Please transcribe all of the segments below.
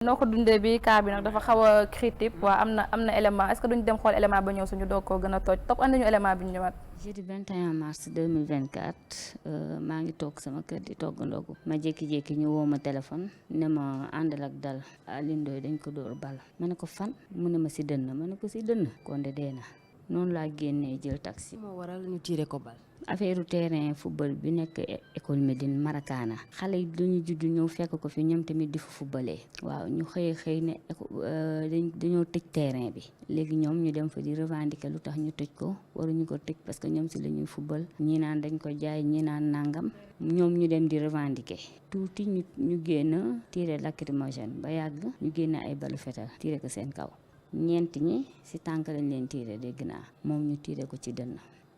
noo ko dundee bi cas bi nag dafa xaw a critique waa am na élément est-ce que duñ dem xool élément ba ñëw suñu doog koo gën a tooj topp andi ñu élément bi ñu ñëwaat. jeudi 21 mars 2024 maa ngi toog sama kër di togg ndogu ma jékki-jékki ñu woo ma téléphone ne ma àndal ak dal Alioune Ndoye dañ ko dóor bal ma ne ko fan mu ne ma si dënn ma ne ko si dënn kon de dee na noonu laa génnee jël taxi. moo waral ñu tiire ko bal. affaire terrain football bi nekk école Médine Maracana xale yi dañu judd ñëw fekk ko fi ñoom tamit di fa footballee waaw ñu xëy ne dañoo tëj terrain bi léegi ñoom ñu dem fa di revendiquer lu tax ñu tëj ko waruñu ko tëj parce que ñoom si la ñuy football ñi naan dañ ko jaay ñi naan nangam ñoom ñu dem di revendiquer tuuti ñu génn tiire lacrymogène ba yàgg ñu génn ay balu fetal tiire ko seen kaw ñeent ñi si tànk lañ leen tiire dégg naa moom ñu tiire ko ci dënn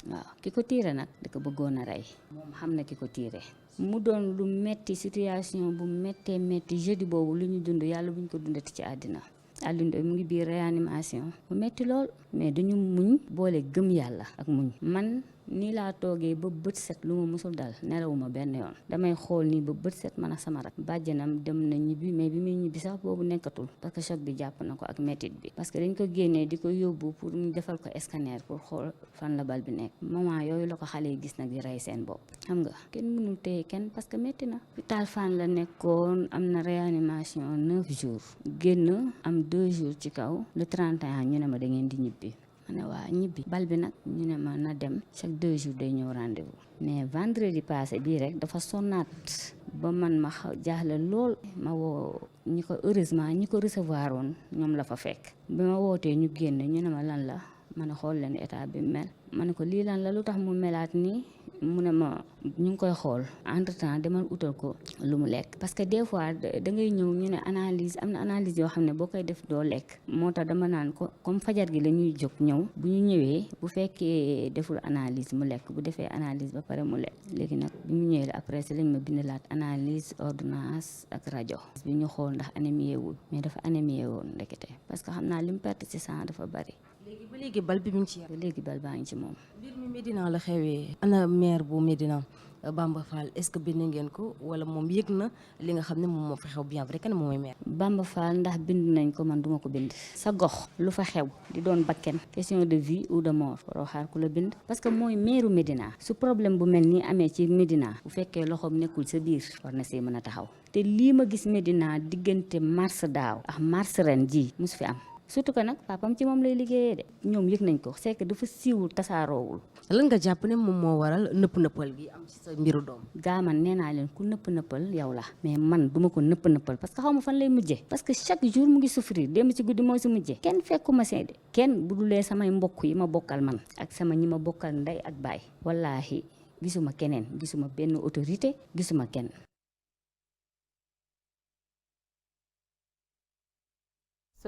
waaw ki ko tiire nag da ko bëggoon a rey moom xam na ki ko tiire mu doon lu metti situation bu méttee métti jeudi boobu lu ñu dund yàlla buñ ko dundati ci àddina Alioune Ndoye mu ngi biir réanimation mu métti lool mais dañu muñ boole gëm yàlla ak muñ man nii laa toogee ba bët set lu ma mësul dal nelawuma benn yoon damay xool nii ba bët set man ak sama rak bàjjanam dem na ñibbi mais bi muy ñibbi sax boobu nekkatul parce que choc bi jàpp na ko ak métit bi parce que dañ ko génnee di ko yóbbu pour ñu defal ko scanner pour xool fan la bal bi nekk moment yooyu la ko xale yi gis nag di rey seen bopp xam nga kenn mënul téye kenn parce que métti na hôpital Fann la nekkoon am na réanimation 9 jours génn am 2 jours ci kaw le 31 ñu ne ma da ngeen di ñibbi ma ne waa ñibbi bal bi nag ñu ne ma na dem chaque 2 jours day ñëw rendez-vous mais vendredi passé bii rek dafa sonnaat ba man ma jaaxle lool ma woo ñi ko heureusement ñi ko recevoir woon ñoom la fa fekk bi ma wootee ñu génn ñu ne ma lan la ma ne xool leen état bi mel ma ne ko lii lan la lu tax mu melaat nii mu ne ma ñu ngi koy xool entre temps demal utal ko lu mu lekk parce que des fois da ngay ñëw ñu ne analyse am na analyse yoo xam ne boo koy def doo lekk moo tax dama naan ko comme fajar gi la ñuy jóg ñëw bu ñu ñëwee bu fekkee deful analyse mu lekk bu defee analyse ba pare mu lekk léegi nag bi mu ñëwee la après si lañ ma bindalaat analyse ordonnance ak rajo bi ñu xool ndax anémie wul mais dafa anémie woon ndekete parce que xam naa li mu perte ci sang dafa bari. léegi ba léegi bal bi mu ngi ci ba léegi bal baa ngi ci moom. mbir mi Médina la xewee ana maire bu Médina Bamba Fall est-ce que bind ngeen ko wala moom yëg na li nga xam ne moom moo fa xew bien vrai que ne moom mooy maire. Bamba Fall ndax bind nañ ko man duma ko bind sa gox lu fa xew di doon bakken question de vie ou de mort waroo xaar ku la bind parce que mooy maire Médina su problème bu mel nii amee ci Médina bu fekkee loxoom nekkul sa biir war na see mën a taxaw te lii ma gis Médina diggante mars daaw ak mars ren ji musu fi am surtout que nag papam ci moom lay liggéeyee de ñoom yëg nañ ko c'est que dafa siiwul tasaaroowul. lan nga jàpp ne moom moo waral nëpp-nëppal gi am ci sa mbiru doom. gaa man nee naa leen ku nëpp-nëppal yow la mais man duma ko nëpp-nëppal parce que xaw ma fan lay mujjee parce que chaque jour mu ngi souffrir démb ci guddi moo si mujjee kenn fekkuma seede kenn bu dulee samay mbokk yi ma bokkal man ak sama ñi ma bokkal ndey ak baay wallaahi gisuma keneen gisuma benn autorité gisuma kenn.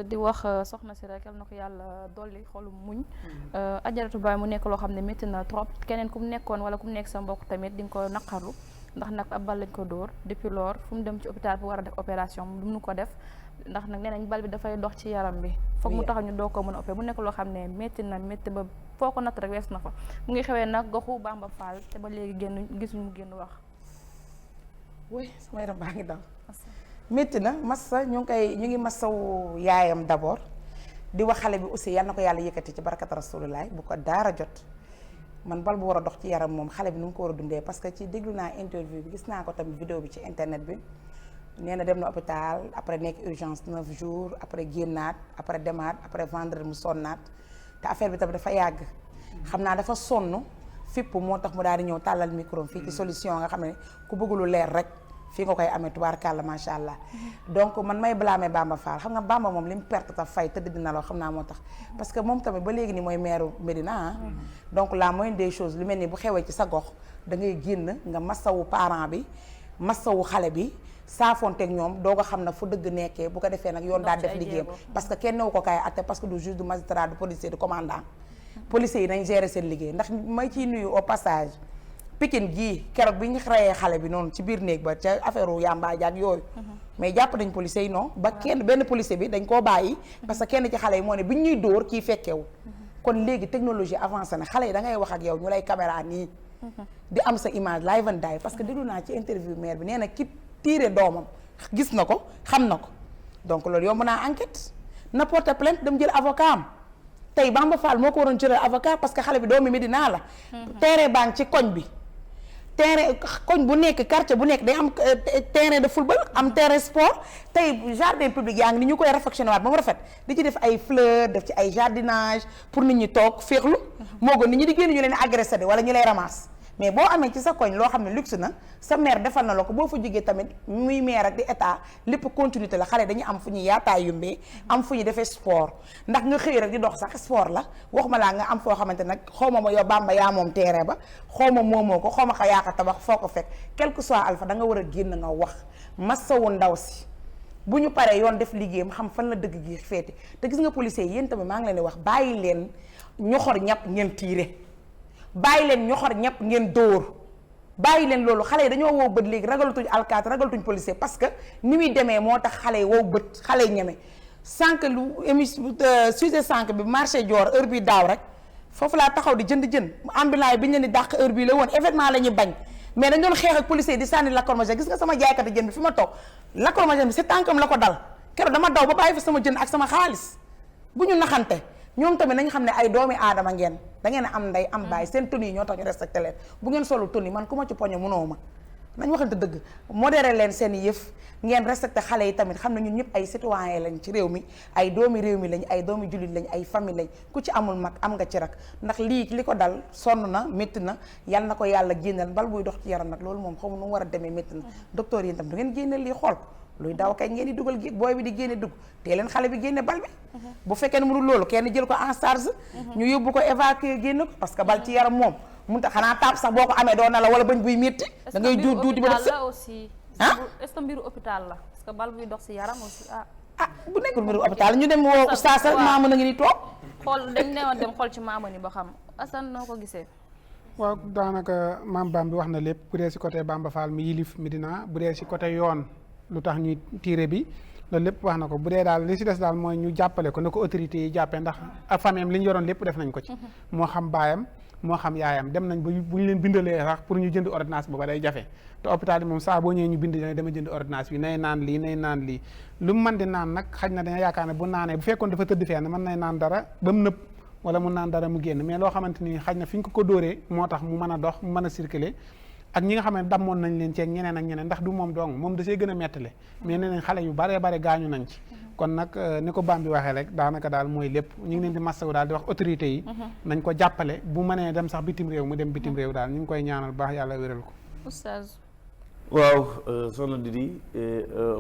di wax soxna si rek yal na ko yàlla dolli xolum muñ ajaratu baay mu nekk loo xam ne métti na trop keneen ku mu nekkoon wala ku mu nekk sa mbokk tamit di nga ko naqarlu ndax nag ab bal lañ ko dóor depuis lors fu mu dem ci hôpital bu war a def opération du mu ko def ndax nag nee nañ bal bi dafay dox ci yaram bi foog mu tax ñu doo ko mën a opéré mu nekk loo xam ne métti na métti ba foo ko natt rek wees na fa mu ngi xewee nag goxu Bamba Fall te ba léegi génn gisuñu mu génn wax oui sama yaram baa ngi daw métti na massa ñu ngi massawu yaayam d'abord di wax xale bi aussi yal na ko yàlla yëkkati ci barakata rasulullah bu ko daara jot man bal bu war a dox ci yaram moom xale bi nu mu ko war a dundee parce que ci déglu naa interview bi gis naa ko tamit vidéo bi ci internet bi nee na dem na hôpital après nekk urgence 9 jours après génnaat après demaat après vendredi mu sonnaat te affaire bi tamit dafa yàgg xam naa dafa sonn fipp moo tax mu daal di ñëw tàllal micro fii ci solution nga xam ne ku bëgg lu leer rek fii nga koy amee tubaarkàlla macha allah donc man may blâmer Bamba Fall xam nga Bamba moom li mu perte ta fay tëdd dina loo xam naa moo tax parce que moom tamit ba léegi ni mooy maire Médina donc la moindre des choses lu mel ni bu xewee ci sa gox da ngay génn nga massawu parent bi massawu xale bi saafonteeg ñoom doo ko xam na fu dëgg nekkee bu ko defee nag yoon daal def liggéeyam parce que kenn newu ko kaay atte parce que du juge du magistrat du policier du commandant policiers yi nañ gérer seen liggéey ndax may ciy nuyu au passage Pikine gii keroog bi ñu reyee xale bi noonu ci biir néeg ba ca affaire u yamba jaag yooyu mais jàpp nañ policiers yi non ba kenn benn policier bi dañ koo bàyyi parce que kenn ci xale yi moo ne bi ñuy dóor kii fekkewu kon léegi technologie avancé na xale yi da ngay wax ak yow ñu lay caméra nii di am sa image live and direct parce que déglu naa ci interview maire bi nee na ki tiire doomam gis na ko xam na ko donc loolu yomb naa enquête na porter plainte dem jël avocat am tey Bamba Fall moo ko waroon jëlal avocat parce que xale bi doomi Médina la terrain baa ngi ci koñ bi terrain koñ bu nekk quartier bu nekk day am terrain de football am terrain sport tey jardin public yaa ngi ni ñu koy réfectionné waat ba mu rafet di ci def ay fleurs def ci ay jardinage pour nit ñi toog féexlu moo gën nit ñi di génn ñu leen agressé de wala ñu lay ramasse mais boo amee ci sa koñ loo xam ne luxe na sa maire defal na la ko boo fa jógee tamit muy maire ak di état lépp continuité la xale dañu am fu ñu yaataa yumbee am fu ñu defee sport ndax nga xëy rek di dox sax sport la waxuma laa nga am foo xamante nag xaw ma yow Bamba yaa moom terrain ba xaw ma moomoo ko xaw ma ko yaa ko tabax foo ko fekk quel que soit alpha da nga war a génn nga wax masawu ndaw si bu ñu paree yoon def liggéeyam xam fan la dëgg gi féete te gis nga policiers yéen tamit maa ngi leen di wax bàyyi leen ñoxor ñàpp ngeen tiire bàyyi leen ñoxor ñëpp ngeen dóor bàyyi leen loolu xale yi dañoo wow bët léegi ragalatuñ alkaati ragalatuñ policier parce que ni muy demee moo tax xale yi wow bët xale yi ñeme sànq lu émission sujet sànq bi marché Dior heure bi daaw rek foofu laa taxaw di jënd ambulant yi bi ñu leen di dàq heure bii la woon événement la ñuy bañ mais dañ doon xeex ak policier di sànni lacrymogène gis nga sama jaaykati jën bi fi ma toog lacrymogène bi si tànkam la ko dal keroog dama daw ba bàyyi fa sama jën ak sama xaalis bu ñu naxante ñoom tamit nañ xam ne ay doomi aadama ngeen da ngeen a am ndey am baay seen tenue yi ñoo tax ñu respecté leen bu ngeen solu tenue man ku ma ci poñe mënoo ma nañ waxante dëgg modéré leen seen yëf ngeen respecté xale yi tamit xam ne ñun ñëpp ay citoyen lañ ci réew mi ay doomi réew mi lañ ay doomi jullit lañ ay famille lañ ku ci amul mag am nga ci rak ndax lii li ko dal sonn na métti na yal na ko yàlla génneel bal buy dox ci yaram nag loolu moom xamu nu mu war a demee métti na docteur yi tam du ngeen génneel lii xool ko luy daw kay ngeen di dugal booy bi di génne dugg te leen xale bi génne bal bi bu fekkee ne mënul loolu kenn jël ko en charge ñu yóbbu ko évacuer génne ko parce que bal ci yaram moom mun ta xanaa taab sax boo ko amee doo na la wala bañ buy métti da ngay juut duuti ba def aussi est-ce que mbiru hôpital la parce que bal buy dox si yaram aussi bu nekkul mbiru hôpital ñu dem woo oustaz rek maama na ngi ni toog xool dañ newoon dem xool ci maama ni ba xam Assane noo ko gisee waaw daanaka maam Bam bi wax na lépp bu dee si côté Bamba Fall mi yilif Médina bu dee si côté yoon lu tax ñuy tiire bi loolu lépp wax na ko bu dee daal li si des daal mooy ñu jàppale ko na ko autorités yi jàppee ndax ak famille am li ñu yoroon lépp def nañ ko ci moo xam baayam moo xam yaayam dem nañ ba bu ñu leen bindalee sax pour ñu jënd ordonnance booba day jafe te hôpital yi moom saa boo ñëwee ñu bind dama jënd ordonnance bi nay naan lii lu mu mën di naan nag xaj na dana yaakaar ne bu naanee bu fekkoon dafa tëdd fenn mën nay naan dara ba mu nëpp wala mu naan dara mu génn mais loo xamante ni xaj na fi ñu ko dóoree moo tax mu mën a dox mu mën a circuler ak ñi nga xam ne dammoon nañ leen ceeg ñeneen ak ñeneen ndax du moom dong moom da see gën a mettale mais nee nañ xale yu bare gaañu nañ ci kon nag ni ko Bam bi waxee rek daanaka daal mooy lépp ñu ngi leen di massawu daal di wax autorité yi nañ ko jàppale bu mënee dem sax bitim réew mu dem bitim réew daal ñu ngi koy ñaanal baax yàlla wéral ko oustaz waaw soxna Didi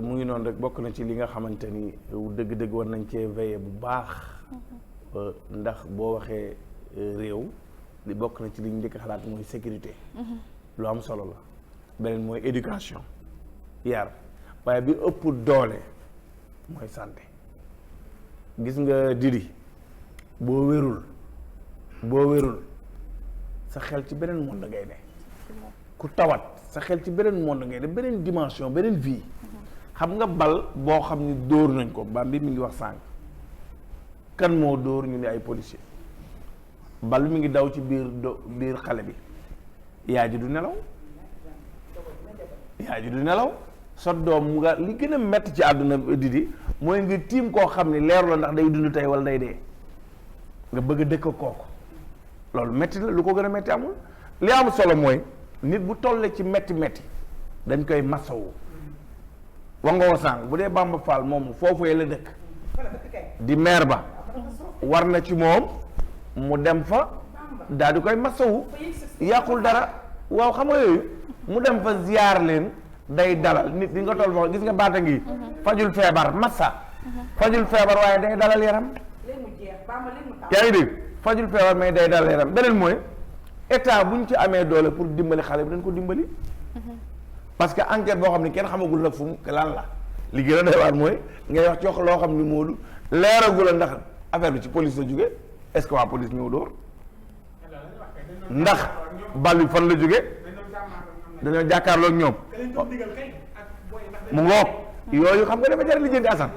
mu ngi noonu rek bokk na ci li nga xamante ni dëgg-dëgg war nañ cee veiller bu baax ndax boo waxee réew li bokk na ci li ñu njëkk xalaat mooy sécurité lu am solo la beneen mooy éducation yar waaye bi ëpp doole mooy santé gis nga Didi boo wérul sa xel ci beneen monde ngay ne ku tawat sa xel ci beneen monde ngay ne beneen dimension beneen vie xam nga bal boo xam ni dóor nañ ko Bam bi mi ngi wax sànq kan moo dóor ñu ne ay policier bal bi mi ngi daw ci biir xale bi yaay ji du nelaw sa doom nga li gën a metti ci àdduna Didi mooy nga tiim koo xam ne leeru la ndax day dund tey wala day dee nga bëgg a dëkk kooku loolu metti la lu ko gën a metti amul li am solo mooy nit bu tollee ci metti dañ koy masawu wax nga wasaan bu dee Bamba Fall moom foofu la dëkk di maire ba war na ci moom mu dem fa daal di koy masawu yàqul dara waaw xam nga yooyu mu dem fa ziyaar leen day dalal nit di nga toll fa gis nga baata ngi fajul feebar massa fajul feebar waaye day dalal yaram yaa ngi dégg fajul feebar mais day dalal yaram beneen mooy état bu ñu ci amee doole pour dimbali xale bi dañ ko dimbali parce que enquête boo xam ne kenn xamagul nag fu mu lan la li gën a doy waar mooy ngay wax ci wax loo xam ni Moodu leeragul a ndax affaire bi ci police la jóge est-ce que waa police ñëw dóor ndax bal bi fan la jóge dañoo jàkkaarloo ak ñoom mu ngoog yooyu xam nga dafa jaral lijjanti Assane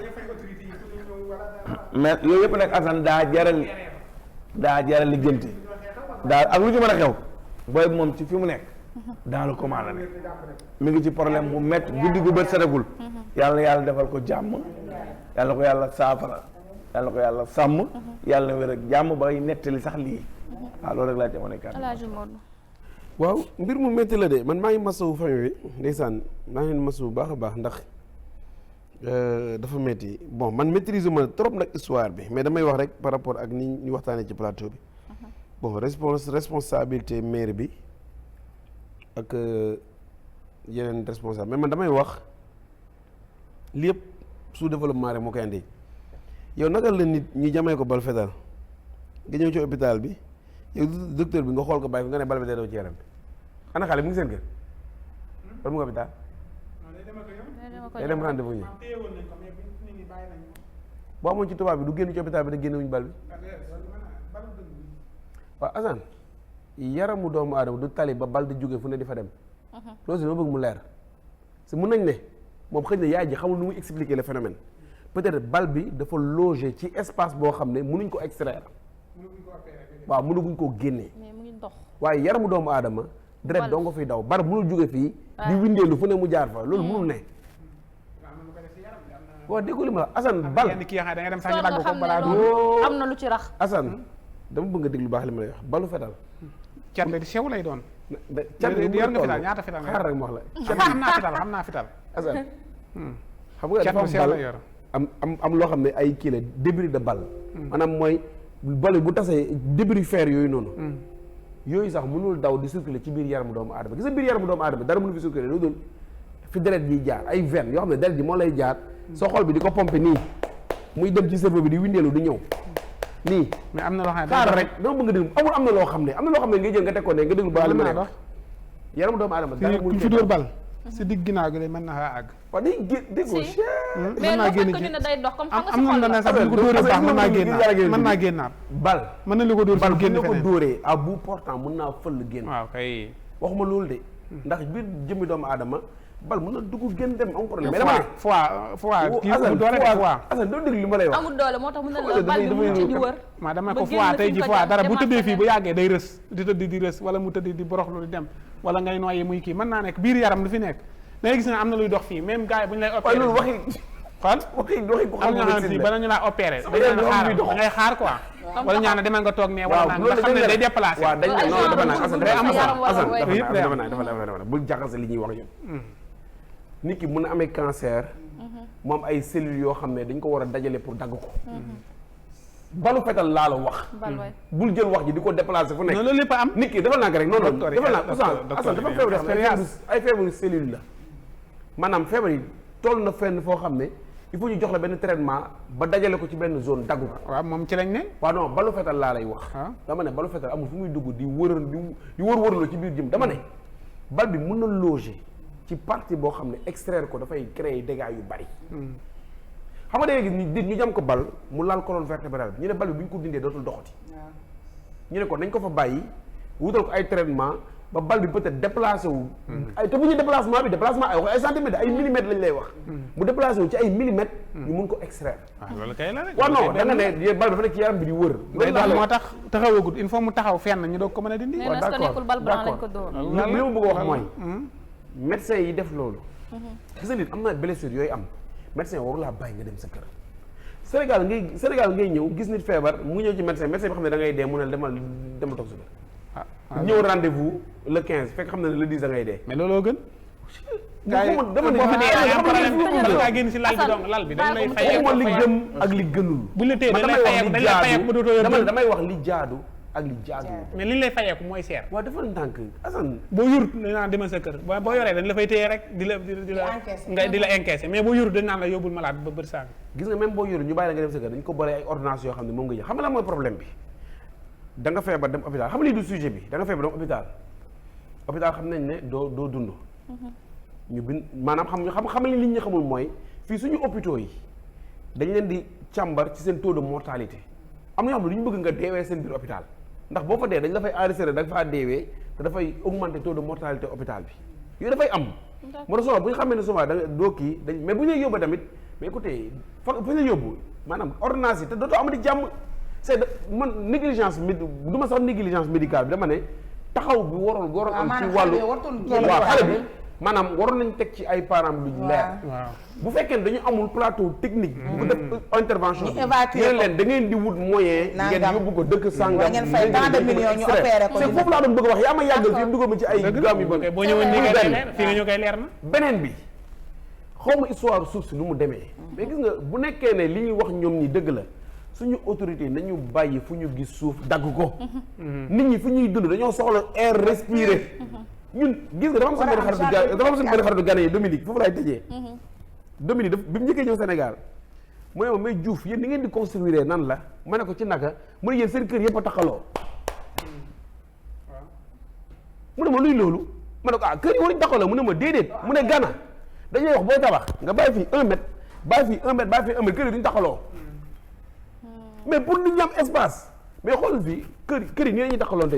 mais yooyu yëpp nag Assane daa jaral lijjanti ak lu ci mën a xew booy moom ci fi mu nekk dans le coma la nekk mi ngi ci problème bu métti guddi gu bët setagul yàlla defal ko jàmm yàlla ko yàlla saafara yàlla ko yàlla sàmm yàlla na wér ak jàmm bay nettali sax lii waaw loolu rek laa ci amoon kàddu. Alaaji Modou. waaw mbir mu métti la de man maa ngi masawu famille bi ndeysaan maa ngi leen masawu baax a baax ndax dafa métti bon man maîtrise ma trop nag histoire bi mais damay wax rek par rapport ak ni ñu waxtaanee ci plateau bi bon responsabilité maire bi ak yeneen responsable mais man damay wax li yëpp sous développement rek moo koy andi yow naka la nit ñi jamee ko bal fetal nga ñëw ci hôpital bi yow docteur bi nga xool ko bàyyi fi nga ne bal bi day daw ci yaram bi ana xale bi ngi seen kër bal mu nga hôpital day dem rendez-vous ñi boo amoon ci tubaab bi du génn ci hôpital bi da génnewuñu bal bi waaw Assane yaramu doomu aadama du tali ba bal di jóge fu ne di fa dem loolu si ma bëgg mu leer si mun nañ ne moom xëy na yaay ji xamul nu muy expliquer le phénomène peut-être bal bi dafa loger ci espace boo xam ne mënuñ ko extraire waaw mënaguñ koo génnee waaye yaramu doomu aadama deret doo nga fiy daw bar mënul jóge fii di windeelu fu ne mu jaar fa loolu mënul ne waaw déggu li ma Assane bal da nga dem sax ñu dagg ko balaa am na lu ci rax Assane dama bëgg nga déglu baax li ma lay wax balu fetal cat di sew lay doon cat bi yor nga fital ñaata fital nga xaar rek ma wax la xam naa fital Assane xam nga dafa am bal am loo xam ne ay kii la débris de balle maanaam mooy bal bu tasee débris fer yooyu noonu yooyu sax mënul daw di circuler ci biir yaramu doomu aadama gis nga biir yaramu doomu aadama dara mënu fi circuler lu dul fi deret yi jaar ay veine yoo xam ne deret ji moo lay jaar soo xol bi di ko pomper nii muy dem ci cerveau bi di windeelu di ñëw nii mais am na loo xam ne xaaral rek dama bëgg déglu am na loo xam ne ngay jël nga teg ko ne nga déglu ba li ma lay wax yaramu doomu aadama dara ku fi dóor bal si digg ginnaaw gi lay mën na faa àgg waaw day déggoo mais loo fekk ñu ne day dox comme xam nga am na sax bu ko dóoree baax mën naa génnaat bal mën na li ko dóor bal génn bu ñu ko feneen dóoree à bout portant mën naa fël génn waaw kay waxuma loolu de ndax biir jëmmi doomu aadama bal mën na dugg génn dem am problème mais dama ne fois kii bu doole de fois Assane doo dégg li ma lay wax amul doole moo tax mën na la bal bi mu ci di wër maa dama ko fois tey ji fois dara bu tëddee fii bu yàggee day rës di tëdd di rës wala mu tëdd di boroxlu di dem wala ngay noyyi muy kii mën naa nekk biir yaram lu fi nekk da ngay gis ne am na luy dox fii même gars yi bu ñu lay opéré loolu waxi ko am na xam ne bala ñu laa opéré da ngay xaar quoi wala ñaana demal nga toog nee wala nga xam ne day déplacé waaw dañ ne non dafa naan Assane day am yaram dafa bul jaxase li ñuy wax yëpp nit ki mën a amee cancer mu am ay cellules yoo xam ne dañ ko war a dajale pour dagg ko balu fetal laa la wax bul jël wax ji di ko déplacé fu nekk loolu lépp am nit ki dafa nànk rek non non dafa nànk Assane dafa feebar ay feebaru cellule la maanaam feebar yi toll na fenn foo xam ne il faut ñu jox la benn traitement ba dajale ko ci benn zone dagg ko waaw moom ci lañ ne waaw non balu fetal laa lay wax dama ne balu fetal amul fu muy dugg di wër-wërloo ci biir jëm dama ne bal bi mën na loger ci partie boo xam ne extraire ko dafay créer dégâts yu bari xam nga da ngay gis ñu jam ko bal mu laal colonne vertébrale bi ñu ne bal bi bu ñu ko dindee dootul doxati ñu ne ko nañ ko fa bàyyi wutal ko ay traitement ba bal bi peut-être déplacé wu ay te bu ñu déplacement ay wax ay centimètres ay millimètres lañ lay wax mu déplacé wu ci ay millimètres ñu mun ko extraire loolu kay la rek waaw non da nga ne bal bi dafa nekk ci yaram bi di wër loolu daal moo tax taxawagut il faut mu taxaw fenn ñu doog ko mën a dindi nee na est-ce que nekkul bal blanc lañ ko dóor li ma bëgg a wax mooy médecin yi def loolu gis nga nit am na blessure yooyu am médecin waru laa bàyyi nga dem sa kër Sénégal ngay ñëw gis nit feebar mu ñëw ci médecin bi xam ne da ngay dee mu ne demal toog sa kër ñëw rendez-vous le 15 fekk xam ne le 10 da ngay dee mais looloo gën dama ne daa génn si lal bi donc lal bi dañ lay fayee li gëm ak li gënul bu la téye dañ lay fayeeku ba dootoo yor damay wax li jaadu ak li jaadu mais li ñu lay fayeeku mooy seer waaw dafa ndànk Assane boo yurut dañ naan demal sa kër boo yoree dañ la fay téye rek di la encaissé mais boo yurut dañ naan la yóbbul malade ba bër sàng gis nga même boo yurut ñu bàyyi la nga dem sa kër dañ ko boole ay ordonnances yoo xam ne moom nga jël xam nga lan mooy problème bi da nga feebar dem hôpital xam nga lii du sujet bi da nga feebar dem hôpital xam nañ ne doo dund ñu bind maanaam xam li nit ñi xamul mooy fii suñu hôpitaux yi dañ leen di càmbar ci seen taux de mortalité am na ñoo xam ne du ñu bëgg nga deewee seen biir hôpital ndax boo fa dee dañ la fay enregistré da nga faa deewee te dafay augmenter taux de mortalité hôpital bi yooyu dafay am moo tax souvent bu ñu xamee ne souvent da nga doo kii dañ mais bu ñu lay yóbbu tamit mais écoutez fa ñu lay yóbbu maanaam ordonnance yi te dootoo amati jàmm c'est man négligence du ma sax négligence médicale bi dama ne taxaw bi waroon am ci wàllu waaw maanaam waroon nañ teg ci ay parents luñ leer. waaw bu fekkee ne dañu amul plateau technique. bu ko def intervention ñu évacuer ko leen da ngeen di wut moyen. ngeen yóbbu ko dëkk sàngam. wala ngeen fay tant de millions ñu opéré ko. c'est foofu laa doon bëgg a wax yaa ma yàggal fii dugal ma ci ay gaam yu bëri. boo ñëwoon nii kay leer fii nga ñëw kay leer na. beneen bi xaw ma histoire suuf si nu mu demee. mais gis nga bu nekkee ne li ñuy wax ñoom ñi dëgg la suñu autorité nañu bàyyi fu ñu gis suuf dagg ko. nit ñi fu ñuy dund dañoo soxla air respiré. ñun gis nga dafa am suñu benn xaritu Gane yi Dominique foofu laay tëjee. Dominique daf bi mu njëkkee ñëw Sénégal mu ne ma mais Diouf yéen ni ngeen di construire nan la ma ne ko ci naka mu ne yéen seen kër yëpp a taxaloo. mu ne ma luy loolu ma ne ko kër yi waruñu taxaloo mu ne ma déedéet mu ne Gana dañuy wax booy tabax nga bàyyi fii 1 mètre bàyyi fii 1 mètre bàyyi fii 1 mètre kër yi duñu taxaloo. mais pour nit ñi am espace mais xool fii kër yi nii la ñuy taxaloonte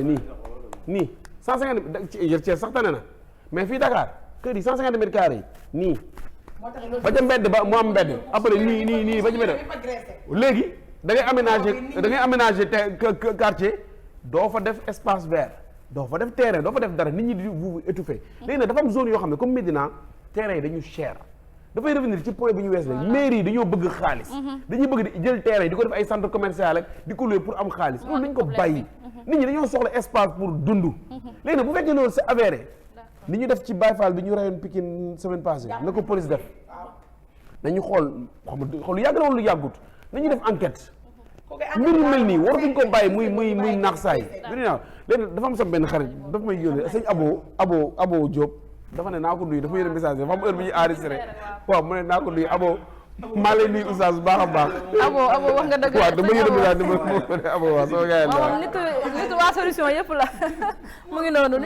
nii 150 Thiès sax tane na mais fii Dakar kër yi 150 mètres carrés yi nii ba ca mbedd ba mu am mbedd après nii ba ca mbedd léegi da ngay aménager quartier doo fa def espace vert doo fa def terrain doo fa def dara nit ñi di vous étouffer léegi nag dafa am zone yoo xam ne comme Médina terrain yi dañu cher dafay revenir ci point bi ñu wees la mairie yi dañoo bëgg xaalis dañuy bëgg di jël terrain yi di ko def ay centre commercial ak di ko louer pour am xaalis loolu dañ ko bàyyi nit ñi dañoo soxla espace pour dund léegi nag bu fekkee loolu c'est avéré ni ñu def ci Baye Fall bi ñu rayoon Pikine semaine passée na ko police def nañu xool lu yàgg na lu yàggut nañu def enquête mbir yu mel nii waratuñ ko bàyyi muy naax saay mbir naaw léegi dafa am sama benn xarit daf may yónnee sëñ abo Diop dafa ne naa ko nuyu dafa yónnee message dafa am heure bi ñuy enregistré waaw mu ne naa ko nuyu abo maa lay nuyu oustaz bu baax a baax abo wax nga dëgg waaw dama yónnee message dama abo waaw sama gars yi moom nitu waa solution yëpp la mu ngi noonu